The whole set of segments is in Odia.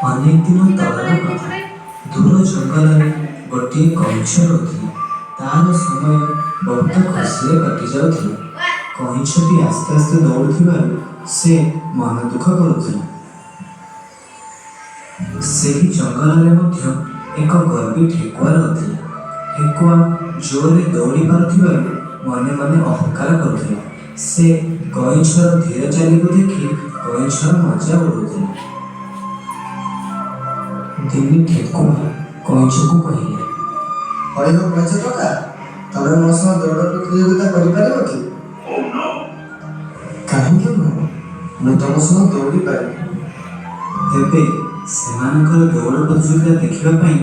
ଅନେକ ଦିନ ତଳର କଥା। ଦୂର ଜଙ୍ଗଲରେ ଗୋଟିଏ କଇଁଛ ରହୁଥିଲା। ତାର ସମୟ ବହୁତ ଖୁସିରେ କଟିଯାଉଥିଲା। କଇଁଛଟି ଆସ୍ତେ ଆସ୍ତେ ଦୌଡ଼ୁଥିବାରୁ ସେ ମନ ଦୁଃଖ କରୁଥିଲା। ସେହି ଜଙ୍ଗଲରେ ମଧ୍ୟ ଏକ ଗର୍ବୀ ଠେକୁଆ ରହୁଥିଲା। ଠେକୁଆ ଜୋରରେ ଦୌଡ଼ି ପାରୁଥିବାରୁ ମନେ ମନେ ଅହଙ୍କାର କରୁଥିଲା। ସେ କଇଁଛର ଧୀର ଚାଲିକୁ ଦେଖି କଇଁଛର ମଜା ଉଡ଼ାଉଥିଲା। ଦିନେ ଠେକୁଆ କଇଁଛକୁ କହିଲା, ହଇହୋ କଇଁଛ ଟୋକା, ତମେ ମୋ ସହ ଦୌଡ଼ ପ୍ରତିଯୋଗିତା କରିପାରିବ କି? କାହିଁକି ନୁହଁ, ମୁଁ ତମ ସହ ଦୌଡ଼ି ପାରିବି। ତେବେ ସେମାନଙ୍କର ଦୌଡ଼ ପ୍ରତିଯୋଗିତା ଦେଖିବା ପାଇଁ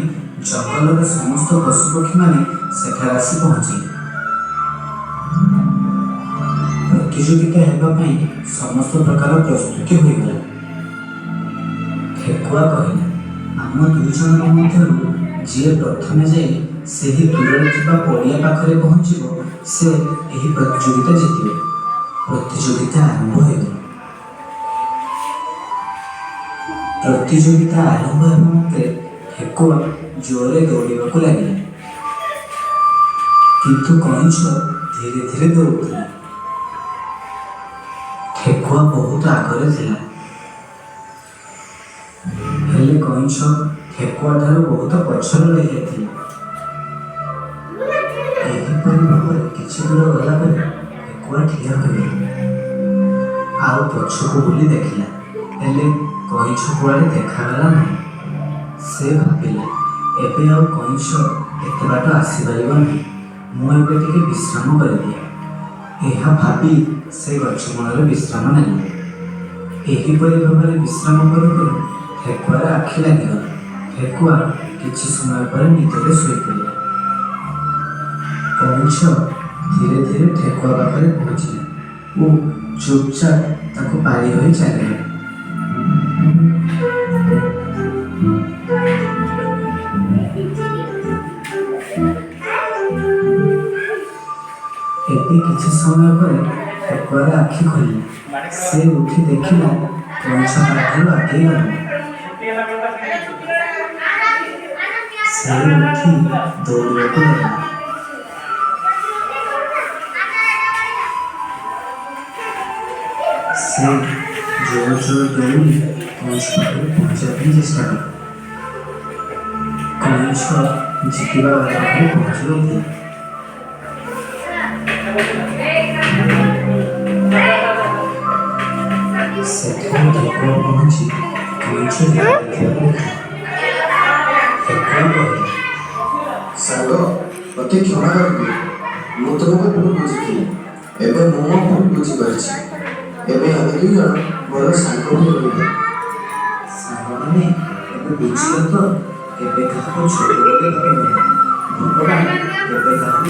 ଜଙ୍ଗଲର ସମସ୍ତ ପଶୁପକ୍ଷୀମାନେ ସେଠାରେ ଆସି ପହଞ୍ଚିଲେ। ପ୍ରତିଯୋଗିତା ହେବା ପାଇଁ ସମସ୍ତ ପ୍ରକାର ପ୍ରସ୍ତୁତି ହୋଇଗଲା। ଠେକୁଆ କହିଲା, ଆମ ଦୁଇ ଜଣଙ୍କ ମଧ୍ୟରୁ ଯିଏ ପ୍ରଥମେ ଯାଇ ସେହି ଦୂରରେ ଥିବା ପଡ଼ିଆ ପାଖରେ ପହଞ୍ଚିବ, ସେ ଏହି ପ୍ରତିଯୋଗିତା ଜିତିବ। ପ୍ରତିଯୋଗିତା ଆରମ୍ଭ ହୋଇଗଲା। ପ୍ରତିଯୋଗିତା ଆରମ୍ଭ ହେବା ମାତ୍ରେ ଠେକୁଆ ଜୋରରେ ଦୌଡ଼ିବାକୁ ଲାଗିଲା, କିନ୍ତୁ କଇଁଛ ଧୀରେ ଧୀରେ ଦୌଡ଼ୁଥିଲା। ଠେକୁଆ ବହୁତ ଆଗରେ ଥିଲା, ହେଲେ କଇଁଛ ଠେକୁଆ ଠାରୁ ବହୁତ ପଛରେ ରହିଯାଇଥିଲା। ଏହିପରି ଭାବରେ କିଛି ଦୂର ଗଲା ପରେ ଠେକୁଆ ଠିଆ ହୋଇଗଲା। ଆଉ ପଛକୁ ବୁଲି ଦେଖିଲା, ହେଲେ କଇଁଛ କୁଆଡ଼େ ଦେଖାଗଲା ନାହିଁ। ସେ ଭାବିଲା, ଏବେ ଆଉ କଇଁଛ ଏତେ ବାଟ ଆସିପାରିବ ନାହିଁ। ମୁଁ ଏବେ ଟିକେ ବିଶ୍ରାମ କରିଦିଏ। ଏହା ଭାବି ସେ ଗଛ ମୂଳରେ ବିଶ୍ରାମ ନେଲା। ଏହିପରି ଭାବରେ ବିଶ୍ରାମ କରୁ କରୁ ଠେକୁଆର ଆଖି ଲାଗିଗଲା। ଠେକୁଆ କିଛି ସମୟ ପରେ ନିଦରେ ଶୋଇପଡ଼ିଲା। କଇଁଛ ଧୀରେ ଧୀରେ ଠେକୁଆ ପାଖରେ ପହଞ୍ଚିଲା ଓ ଚୁପଚାପ ତାକୁ ପାରି ହୋଇ ଚାଲିଗଲା। ଏବେ କିଛି ସମୟ ପରେ ଠେକୁଆର ଆଖି ଖୋଲିଲା। ସେ ଉଠି ଦେଖିଲା, କଇଁଛ ତାଠାରୁ ଆଗେଇ ଗଲାଣି। ସେ ଉଠି ଦୌଡ଼ିବାକୁ ଲାଗିଲା। ସେ ଜୋର ଜୋର ଦୌଡ଼ି କଇଁଛ ପାଖରେ ପହଞ୍ଚିବା ପାଇଁ ଚେଷ୍ଟା କଲା। କଇଁଛ ଜିତିବା ବାଲା ପାଖରେ ପହଞ୍ଚି ଯାଇଥିଲା। ସେଠାରେ ଠେକୁଆ ପହଞ୍ଚି କଇଁଛ ଜିତିଯାଇଥିବାର ଦେଖିଲା। ଠେକୁଆ କହିଲା, ସାଙ୍ଗ, ମୋତେ କ୍ଷମା କରିଦିଅ। ମୁଁ ତୁମକୁ ଭୁଲ ବୁଝିଥିଲି। ଏବେ ମୁଁ ମୋ ଭୁଲ ବୁଝିପାରିଛି। ଏବେ ଆମେ ଦୁଇ ଜଣ ଭଲ ସାଙ୍ଗ ହୋଇ ରହିବା। ସାଙ୍ଗମାନେ, ଏବେ ବୁଝିଲ ତ? କେବେ କାହାକୁ ଛୋଟ ବୋଲି ଭାବିବ ନାହିଁ। ଭଗବାନ କେବେ କାହାକୁ